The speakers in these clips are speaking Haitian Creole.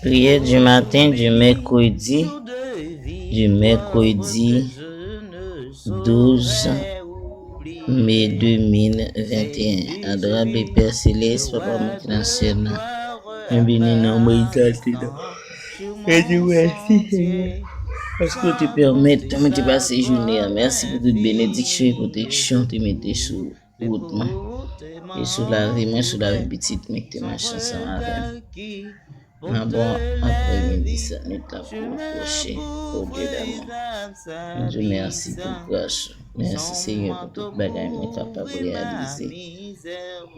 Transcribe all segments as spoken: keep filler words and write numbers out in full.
Prière du matin du mercredi, du mercredi douze mai deux mille vingt et un. Adorable Père Céleste, Papa mwen ki nan syèl la, mwen beni non mwen egzaltan. Mwen di w mèsi, Senyè, paske w te pèmèt mwen te pase jounen an. Mèsi pou tout benediksyon e pwoteksyon w te mete sou wout mwen e sou lavi mwen, sou lavi pitit mwen ki te mache ansanm avè m. Nan bon aprèmidi, sa nou t ap pwoche, o Dye damou. Mwen di w mèsi pou gras ou. Mèsi, Senyè, pou tout bagay mwen kapab reyalize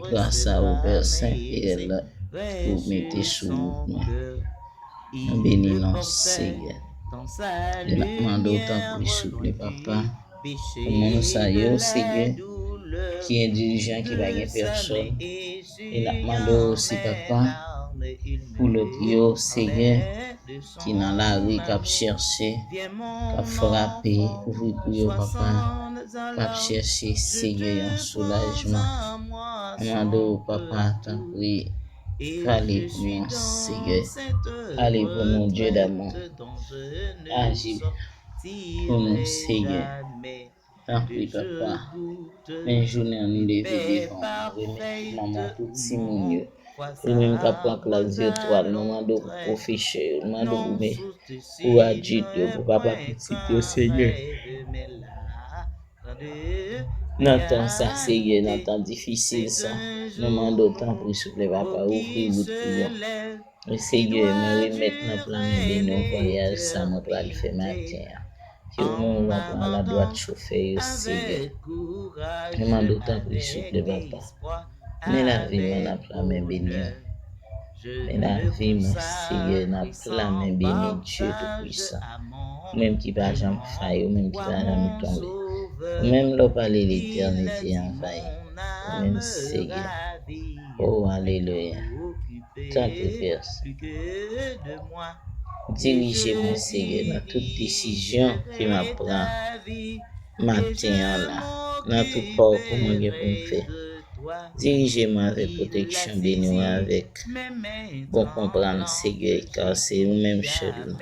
gras a ou, Pè Sen, e èd ou mete sou wout mwen. Mwen beni non, Senyè. E n ap mande w, tanpri, souple, Papa, pou moun sa yo, Senyè, ki endilijan, ki pa gen pèsòn. E n ap mande w osi, Papa, pou lòt yo, Senyè, ki nan lari, k ap chèche, k ap frape, ouvri pou yo, Papa, k ap chèche, Senyè, yon soulajman. N ap mande w, Papa, tanpri, pale pou nou, Senyè. Pale pou nou, Dye damou. Aji pou nou, Senyè. Tanpri, Papa. Men jounen an nou leve devan w, nou remèt nan men w tout timoun yo. Yo menm k ap pran klas vètwal, nou mande w pou pwofesè yo, nou mande w pou men, pou adjit yo, pou papa pitit yo, Senyè. Nan tan sa, Senyè, nan tan difisil sa, nou mande w, tanpri, souple, Papa, ouvri wout pou yo. Senyè, mwen remèt nan plan men beni w vwayaj sa mwen pral fè maten an. Ke ou menm ou va pran aladwat chofè yo, Senyè. Mwen mande w, tanpri, souple, Papa. Men lavi mwen nan plan men beni w. Men lavi mwen, Senyè, nan plan men beni Dye Toupwisan. Ou menm ki pa janm fayi, ou menm ki pa janm tonbe. Ou menm lè w pale, letènite anvayi. Ou menm, Senyè. O, alelouya. Tanpri, Pè Sen. Dirije mwen, Senyè, nan tout desizyon ke m ap pran maten an la, nan tout pakou mwen gen pou m fè. Dirije mwen avèk pwoteksyon, beni mwen avèk bon konprann, Senyè, ka se ou menm sèl.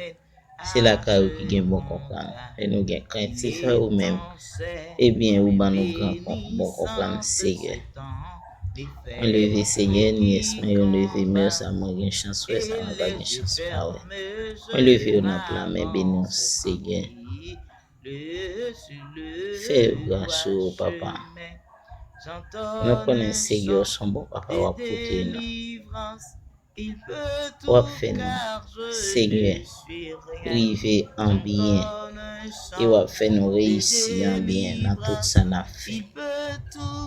Se lakay ou ki gen bon konprann. E nou gen krentif a ou menm. Ebyen, ou ban nou gran kon-, bon konprann, Senyè. Mwen leve, Senyè, nyès mwen yo leve, men sa mwen gen chans wè, sa mwen pa gen chans pa wè. Mwen leve yo nan plan men beni w, Senyè. Fè yo gras ou, Papa. Nou konnen, Senyè, w se yon bon Papa, w ap koute nou. W ap fè nou, Senyè, rive an byen, e w ap fè nou reyisi an byen nan tout sa n ap fè.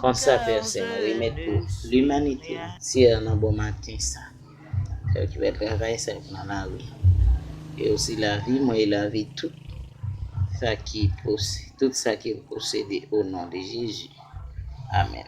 Konsa, Pè Sen, mwen remèt ou limanite antyè nan bon maten sa. Sèl ki fè travay, sèl ki nan lari. E osi lavi mwen e lavi tout sa ki pose-, tout sa ki posede, o non de Jezi. Amèn.